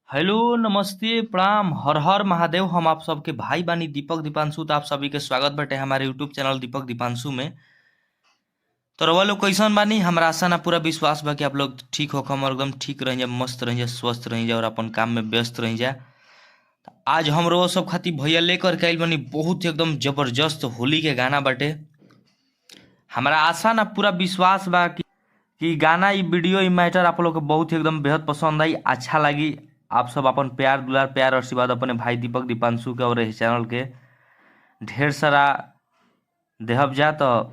Hello, नमस्ते, प्रणाम, हर हर महादेव। हम आप सबके भाई बानी दीपक दीपांशु। त आप सभी के स्वागत बाटे हमारे यूट्यूब चैनल दीपक दीपांशु में। तो रउआ लोग कैसन बानी? हमरा आशा ना पूरा विश्वास बा कि आप लोग ठीक होखम और एकदम ठीक रही जा, मस्त रही जा, स्वस्थ रही जा और अपन काम में व्यस्त रही जा। आज हम रउआ सब खातिर भैया लेकर के आइल बानी बहुत एकदम जबरदस्त होली के गाना बाटे। हमरा आशा ना पूरा विश्वास बा कि गाना, ई वीडियो, ई मैटर आप लोग के बहुत ही एकदम बेहद पसंद आई, अच्छा लगी। आप सब अपन प्यार दुलार, प्यार आशीर्वाद अपने भाई दीपक दीपांशु के और इस चैनल के ढेर सारा देहब जा। तो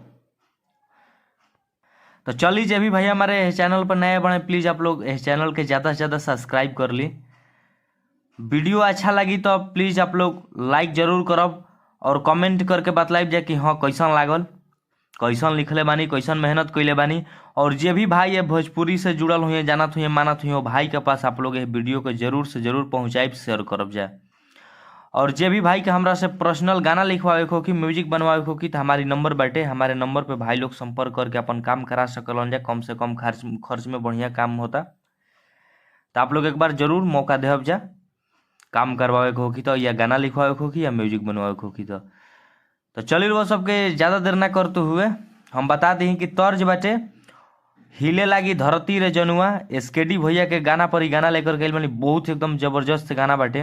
चली, जे भी भाई हमारे चैनल पर नए बने, प्लीज़ आप लोग इस चैनल के ज़्यादा से ज़्यादा सब्सक्राइब कर ली। वीडियो अच्छा लगी तो प्लीज़ आप लोग लाइक जरूर करब और कमेंट करके बतलाइब जा कि हाँ, कैसन लागल, कैसन लिखले बानी, कैसन मेहनत कैले बानी। और जे भी भाई है भोजपुरी से जुड़ल हुए, जानत हुए, मानत हुए, भाई के पास आप लोग ये वीडियो के जरूर से जरूर पहुँचाइब, शेयर करब जाए। और जे भी भाई के हमरा से पर्सनल गाना लिखवावे के हो कि म्यूजिक बनवावे के हो कि, तो हमारी नंबर बाटे। हमारे नंबर पे भाई लोग संपर्क करके अपन काम करा सकलन जा। कम से कम खर्च खर्च में बढ़िया काम होता, तो आप लोग एक बार जरूर मौका देहब जा। काम करवावे के हो कि तो, या गाना लिखवावे के हो कि, या म्यूजिक बनवावे के हो कि। तो चलिए, वो सबके ज़्यादा देर ना करते हुए हम बता दी कि तर्ज बाटे हिले लागी धरती रे जनुआ। एसकेडी भैया के गाना पर ही गाना लेकर के बानी। बहुत एकदम जबरदस्त गाना बाटे,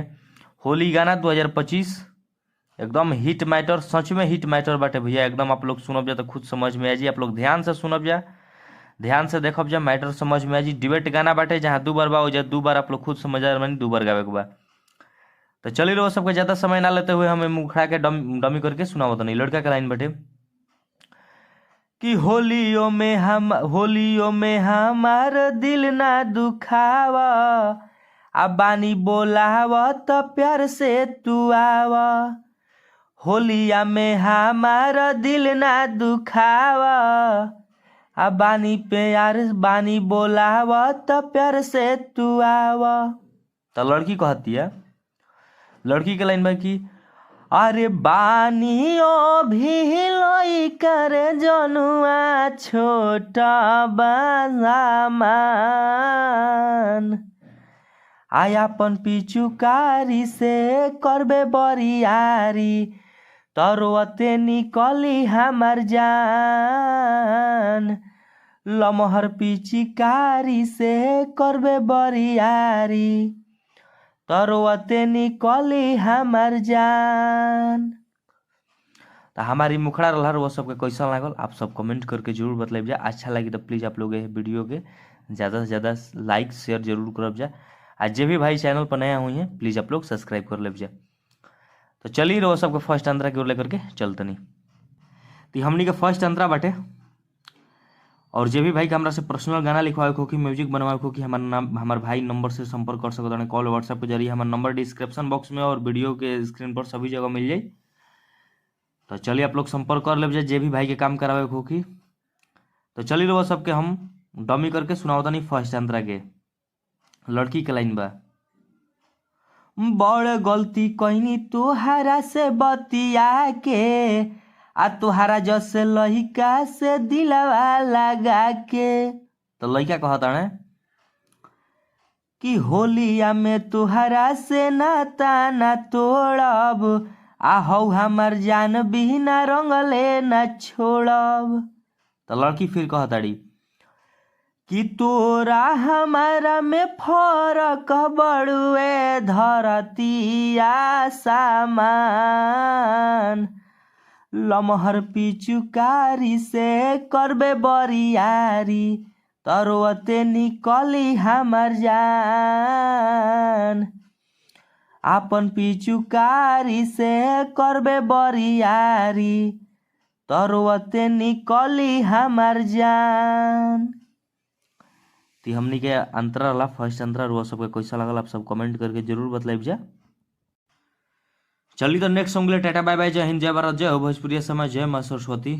होली गाना 2025, एकदम हिट मैटर, सच में हिट मैटर बाटे भैया एकदम। आप लोग सुनब जा तो खुद समझ में आ जी। आप लोग ध्यान से सुनब जा, ध्यान से देखब जा, मैटर समझ में आ जी। डिबेट गाना बाटे, जहाँ दू बार बा ओजा दू बार आप लोग खुद समझ मानी दू बार गावे के बा। तो चलिए, वो सबके ज़्यादा समय ना लेते हुए हमें मुखड़ा के डमी करके सुनावत नहीं। लड़का के लाइन बाटे कि होलियों में हम, होलियों में हमार दिल ना दुखावा, आ बानी बोलाव त प्यार से तू आवा। होलिया में हमार दिल ना दुखावा, आ बानी प्यार बानी बोलाव त प्यार से तू आवा। तो लड़की कहती है, लड़की के लाइन में कि अरे बानियो भी लई करे जनुआ, छोटा बामान आयापन पिचुकारी से करबे बरियारी, तरोते निकली हमार जान। लमहर पिचिकारी से करबे बरियारी, तरोते निकली हमार जान। तो हमारी मुखड़ा रहा, वो सबके कैसा लागल, आप सब कमेंट करके जरूर बतलाइब जा। अच्छा लगी तो प्लीज़ आप लोग वीडियो के ज़्यादा से ज़्यादा लाइक शेयर जरूर करब जा। आ जे भी भाई चैनल पर नया हुई हैं, प्लीज़ आप लोग सब्सक्राइब कर लेब जा। तो चलिए, रहो सबके फर्स्ट अंतरा की ओर लेकर के चलते नहीं। तो हमनी के फर्स्ट अंतरा बाटे। और जे भी भाई के हमरा से पर्सनल गाना लिखवावे हो कि म्यूजिक बनवावे हो कि, हमार नाम, हमार भाई नंबर से संपर्क कर सकते हैं कॉल व्हाट्सएप के जरिए। हमार नंबर डिस्क्रिप्शन बॉक्स में और वीडियो के स्क्रीन पर सभी जगह मिल जाई। तो चलिए, आप लोग संपर्क कर ले जे भी भाई के काम करावे हो कि। तो चलिए, रहो सबके हम डमी करके सुनाओ तनी फर्स्ट अंतरा के। लड़की के लाइन बा, बड़ गलती कहीं तोहरा से बतिया के, आ तोहरा जस लहिका से दिलवा लगा के। तो लड़का कहता है कि होलिया में तोहरा से नाता ना तोड़ब, आ हौ हमर जान बिना रंगले न छोड़ब। तो लड़की फिर कहताड़ी कि तोरा हमारा में फरक बड़ुए धरतिया सामान, लमहर पिचुकारी से करबे बरियारी, तरोते निकली हमर जान। आपन पिचुकारी से करबे बरियारी, तरोते निकली हमर जान। तो हमनी के अंतरा रहा, फर्स्ट अंतरा। रुआ सबके कैसा लगल, आप सब कमेंट करके जरूर बतलाइब जा। चली तो नेक्स्ट सॉन्ग ले। टाटा, बाय बाय, जय हिंद, जय भारत, जय हो भोजपुरी समाज, जय माँ सरस्वती।